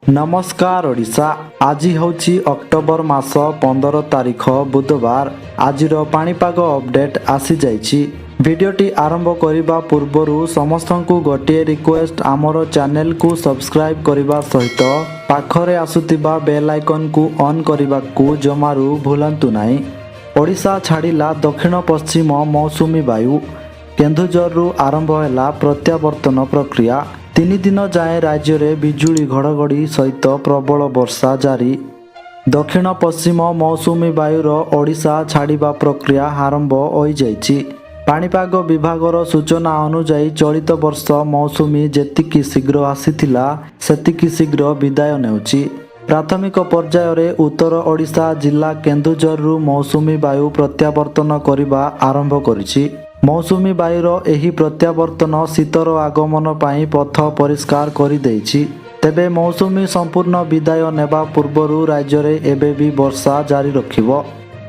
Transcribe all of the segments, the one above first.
ନମସ୍କାର ଓଡ଼ିଶା। ଆଜି ହେଉଛି ଅକ୍ଟୋବର ମାସ 15 ତାରିଖ, ବୁଧବାର। ଆଜିର ପାଣିପାଗ ଅପଡେଟ୍ ଆସିଯାଇଛି। ଭିଡ଼ିଓଟି ଆରମ୍ଭ କରିବା ପୂର୍ବରୁ ସମସ୍ତଙ୍କୁ ଗୋଟିଏ ରିକ୍ୱେଷ୍ଟ, ଆମର ଚ୍ୟାନେଲକୁ ସବସ୍କ୍ରାଇବ୍ କରିବା ସହିତ ପାଖରେ ଆସୁଥିବା ବେଲ୍ ଆଇକନ୍କୁ ଅନ୍ କରିବାକୁ ଜମାରୁ ଭୁଲନ୍ତୁ ନାହିଁ। ଓଡ଼ିଶା ଛାଡ଼ିଲା ଦକ୍ଷିଣ ପଶ୍ଚିମ ମୌସୁମୀ ବାୟୁ। କେନ୍ଦୁଝରରୁ ଆରମ୍ଭ ହେଲା ପ୍ରତ୍ୟାବର୍ତ୍ତନ ପ୍ରକ୍ରିୟା। 3 ଦିନ ଯାଏଁ ରାଜ୍ୟରେ ବିଜୁଳି ଘଡ଼ଘଡ଼ି ସହିତ ପ୍ରବଳ ବର୍ଷା ଜାରି। ଦକ୍ଷିଣ ପଶ୍ଚିମ ମୌସୁମୀ ବାୟୁର ଓଡ଼ିଶା ଛାଡ଼ିବା ପ୍ରକ୍ରିୟା ଆରମ୍ଭ ହୋଇଯାଇଛି। ପାଣିପାଗ ବିଭାଗର ସୂଚନା ଅନୁଯାୟୀ, ଚଳିତ ବର୍ଷ ମୌସୁମୀ ଯେତିକି ଶୀଘ୍ର ଆସିଥିଲା, ସେତିକି ଶୀଘ୍ର ବିଦାୟ ନେଉଛି। ପ୍ରାଥମିକ ପର୍ଯ୍ୟାୟରେ ଉତ୍ତର ଓଡ଼ିଶା ଜିଲ୍ଲା କେନ୍ଦୁଝରରୁ ମୌସୁମୀ ବାୟୁ ପ୍ରତ୍ୟାବର୍ତ୍ତନ କରିବା ଆରମ୍ଭ କରିଛି। ମୌସୁମୀ ବାୟୁର ଏହି ପ୍ରତ୍ୟାବର୍ତ୍ତନ ଶୀତର ଆଗମନ ପାଇଁ ପଥ ପରିଷ୍କାର କରିଦେଇଛି। ତେବେ ମୌସୁମୀ ସମ୍ପୂର୍ଣ୍ଣ ବିଦାୟ ନେବା ପୂର୍ବରୁ ରାଜ୍ୟରେ ଏବେ ବି ବର୍ଷା ଜାରି ରଖିବ।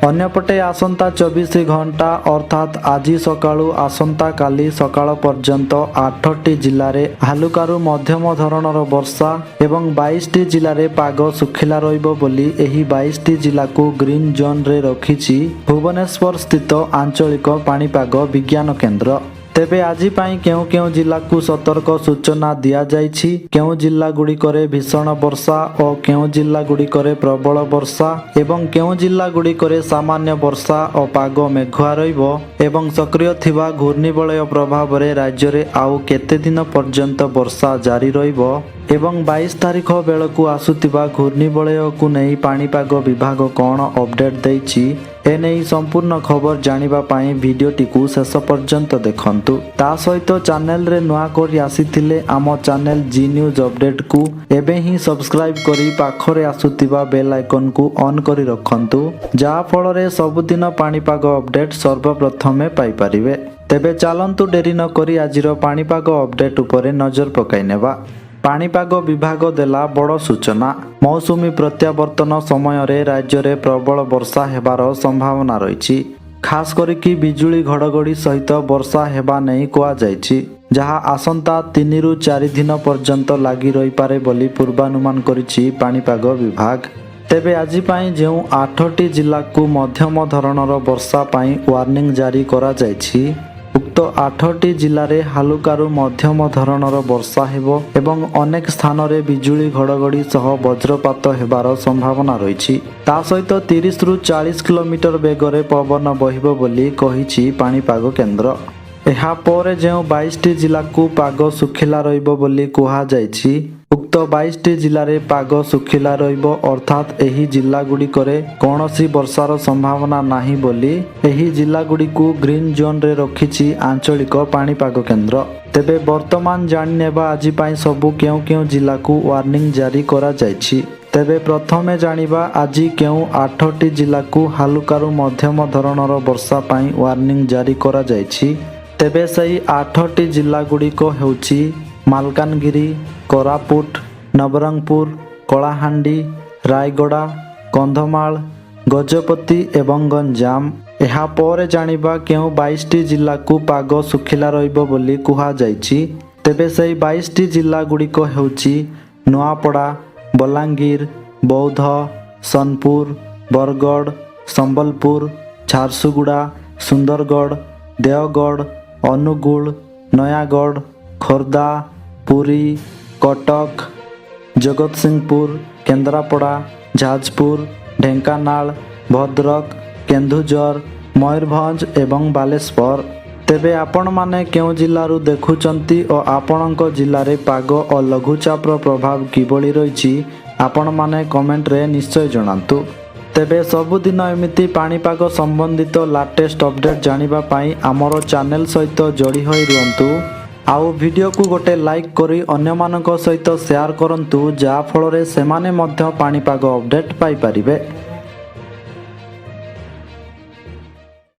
ଅନ୍ୟପଟେ ଆସନ୍ତା 24 ଘଣ୍ଟା, ଅର୍ଥାତ୍ ଆଜି ସକାଳୁ ଆସନ୍ତାକାଲି ସକାଳ ପର୍ଯ୍ୟନ୍ତ ଆଠଟି ଜିଲ୍ଲାରେ ହାଲୁକାରୁ ମଧ୍ୟମ ଧରଣର ବର୍ଷା ଏବଂ 22ଟି ଜିଲ୍ଲାରେ ପାଗ ଶୁଖିଲା ରହିବ ବୋଲି ଏହି 22ଟି ଜିଲ୍ଲାକୁ ଗ୍ରୀନ୍ ଜୋନ୍ରେ ରଖିଛି ଭୁବନେଶ୍ୱର ସ୍ଥିତ ଆଞ୍ଚଳିକ ପାଣିପାଗ ବିଜ୍ଞାନ କେନ୍ଦ୍ର। ତେବେ ଆଜି ପାଇଁ କେଉଁ କେଉଁ ଜିଲ୍ଲାକୁ ସତର୍କ ସୂଚନା ଦିଆଯାଇଛି, କେଉଁ ଜିଲ୍ଲା ଗୁଡ଼ିକରେ ଭୀଷଣ ବର୍ଷା ଓ କେଉଁ ଜିଲ୍ଲା ଗୁଡ଼ିକରେ ପ୍ରବଳ ବର୍ଷା ଏବଂ କେଉଁ ଜିଲ୍ଲା ଗୁଡ଼ିକରେ ସାମାନ୍ୟ ବର୍ଷା ଓ ପାଗ ମେଘୁଆ ରହିବ ଏବଂ ସକ୍ରିୟ ଥିବା ଘୂର୍ଣ୍ଣିବଳୟ ପ୍ରଭାବରେ ରାଜ୍ୟରେ ଆଉ କେତେ ଦିନ ପର୍ଯ୍ୟନ୍ତ ବର୍ଷା ଜାରି ରହିବ ଏବଂ 22 ତାରିଖ ବେଳକୁ ଆସୁଥିବା ଘୂର୍ଣ୍ଣିବଳୟକୁ ନେଇ ପାଣିପାଗ ବିଭାଗ କ'ଣ ଅପଡେଟ୍ ଦେଇଛି, ଏନେଇ ସମ୍ପୂର୍ଣ୍ଣ ଖବର ଜାଣିବା ପାଇଁ ଭିଡ଼ିଓଟିକୁ ଶେଷ ପର୍ଯ୍ୟନ୍ତ ଦେଖନ୍ତୁ। ତା ସହିତ ଚ୍ୟାନେଲରେ ନୂଆ କରି ଆସିଥିଲେ ଆମ ଚ୍ୟାନେଲ ଜି ନ୍ୟୁଜ୍ ଅପଡେଟ୍କୁ ଏବେ ହିଁ ସବସ୍କ୍ରାଇବ୍ କରି ପାଖରେ ଆସୁଥିବା ବେଲ୍ ଆଇକନ୍କୁ ଅନ୍ କରି ରଖନ୍ତୁ, ଯାହାଫଳରେ ସବୁଦିନ ପାଣିପାଗ ଅପଡେଟ୍ ସର୍ବପ୍ରଥମେ ପାଇପାରିବେ। ତେବେ ଚାଲନ୍ତୁ, ଡେରି ନକରି ଆଜିର ପାଣିପାଗ ଅପଡେଟ୍ ଉପରେ ନଜର ପକାଇ ନେବା। ପାଣିପାଗ ବିଭାଗ ଦେଲା ବଡ଼ ସୂଚନା। ମୌସୁମୀ ପ୍ରତ୍ୟାବର୍ତ୍ତନ ସମୟରେ ରାଜ୍ୟରେ ପ୍ରବଳ ବର୍ଷା ହେବାର ସମ୍ଭାବନା ରହିଛି। ଖାସ୍ କରିକି ବିଜୁଳି ଘଡ଼ଘଡ଼ି ସହିତ ବର୍ଷା ହେବା ନେଇ କୁହାଯାଇଛି, ଯାହା ଆସନ୍ତା 3ରୁ 4 ଦିନ ପର୍ଯ୍ୟନ୍ତ ଲାଗି ରହିପାରେ ବୋଲି ପୂର୍ବାନୁମାନ କରିଛି ପାଣିପାଗ ବିଭାଗ। ତେବେ ଆଜି ପାଇଁ ଯେଉଁ ଆଠଟି ଜିଲ୍ଲାକୁ ମଧ୍ୟମ ଧରଣର ବର୍ଷା ପାଇଁ ୱାର୍ଣ୍ଣିଂ ଜାରି କରାଯାଇଛି, ଉକ୍ତ ଆଠଟି ଜିଲ୍ଲାରେ ହାଲୁକାରୁ ମଧ୍ୟମ ଧରଣର ବର୍ଷା ହେବ ଏବଂ ଅନେକ ସ୍ଥାନରେ ବିଜୁଳି ଘଡ଼ଘଡ଼ି ସହ ବଜ୍ରପାତ ହେବାର ସମ୍ଭାବନା ରହିଛି। ତା ସହିତ 30ରୁ 40 କିଲୋମିଟର ବେଗରେ ପବନ ବହିବ ବୋଲି କହିଛି ପାଣିପାଗ କେନ୍ଦ୍ର। ଏହାପରେ ଯେଉଁ 22ଟି ଜିଲ୍ଲାକୁ ପାଗ ଶୁଖିଲା ରହିବ ବୋଲି କୁହାଯାଇଛି, ଉକ୍ତ 22ଟି ଜିଲ୍ଲାରେ ପାଗ ଶୁଖିଲା ରହିବ, ଅର୍ଥାତ୍ ଏହି ଜିଲ୍ଲାଗୁଡ଼ିକରେ କୌଣସି ବର୍ଷାର ସମ୍ଭାବନା ନାହିଁ ବୋଲି ଏହି ଜିଲ୍ଲାଗୁଡ଼ିକୁ ଗ୍ରୀନ୍ ଜୋନ୍ରେ ରଖିଛି ଆଞ୍ଚଳିକ ପାଣିପାଗ କେନ୍ଦ୍ର। ତେବେ ବର୍ତ୍ତମାନ ଜାଣିନେବା ଆଜି ପାଇଁ ସବୁ କେଉଁ କେଉଁ ଜିଲ୍ଲାକୁ ୱାର୍ଣ୍ଣିଂ ଜାରି କରାଯାଇଛି। ତେବେ ପ୍ରଥମେ ଜାଣିବା ଆଜି କେଉଁ ଆଠଟି ଜିଲ୍ଲାକୁ ହାଲୁକାରୁ ମଧ୍ୟମ ଧରଣର ବର୍ଷା ପାଇଁ ୱାର୍ଣ୍ଣିଂ ଜାରି କରାଯାଇଛି। ତେବେ ସେହି ଆଠଟି ଜିଲ୍ଲାଗୁଡ଼ିକ ହେଉଛି ମାଲକାନଗିରି, କୋରାପୁଟ, ନବରଙ୍ଗପୁର, କଳାହାଣ୍ଡି, ରାୟଗଡ଼ା, କନ୍ଧମାଳ, ଗଜପତି ଏବଂ ଗଞ୍ଜାମ। ଏହାପରେ ଜାଣିବା କେଉଁ 22ଟି ଜିଲ୍ଲାକୁ ପାଗ ଶୁଖିଲା ରହିବ ବୋଲି କୁହାଯାଇଛି। ତେବେ ସେହି 22ଟି ଜିଲ୍ଲାଗୁଡ଼ିକ ହେଉଛି ନୂଆପଡ଼ା, ବଲାଙ୍ଗୀର, ବୌଦ୍ଧ, ସୋନପୁର, ବରଗଡ଼, ସମ୍ବଲପୁର, ଝାରସୁଗୁଡ଼ା, ସୁନ୍ଦରଗଡ଼, ଦେଓଗଡ଼, ଅନୁଗୁଳ, ନୟାଗଡ଼, ଖୋର୍ଦ୍ଧା, ପୁରୀ, କଟକ, ଜଗତସିଂହପୁର, କେନ୍ଦ୍ରାପଡ଼ା, ଯାଜପୁର, ଢେଙ୍କାନାଳ, ଭଦ୍ରକ, କେନ୍ଦୁଝର, ମୟୂରଭଞ୍ଜ ଏବଂ ବାଲେଶ୍ୱର। ତେବେ ଆପଣମାନେ କେଉଁ ଜିଲ୍ଲାରୁ ଦେଖୁଛନ୍ତି ଓ ଆପଣଙ୍କ ଜିଲ୍ଲାରେ ପାଗ ଓ ଲଘୁଚାପର ପ୍ରଭାବ କିଭଳି ରହିଛି, ଆପଣମାନେ କମେଣ୍ଟରେ ନିଶ୍ଚୟ ଜଣାନ୍ତୁ। ତେବେ ସବୁଦିନ ଏମିତି ପାଣିପାଗ ସମ୍ବନ୍ଧିତ ଲାଟେଷ୍ଟ ଅପଡେଟ୍ ଜାଣିବା ପାଇଁ ଆମର ଚ୍ୟାନେଲ ସହିତ ଯୋଡ଼ି ହୋଇ ରୁହନ୍ତୁ। ଆଉ ଭିଡ଼ିଓକୁ ଗୋଟେ ଲାଇକ୍ କରି ଅନ୍ୟମାନଙ୍କ ସହିତ ସେୟାର କରନ୍ତୁ, ଯାହାଫଳରେ ସେମାନେ ମଧ୍ୟ ପାଣିପାଗ ଅପଡେଟ୍ ପାଇପାରିବେ।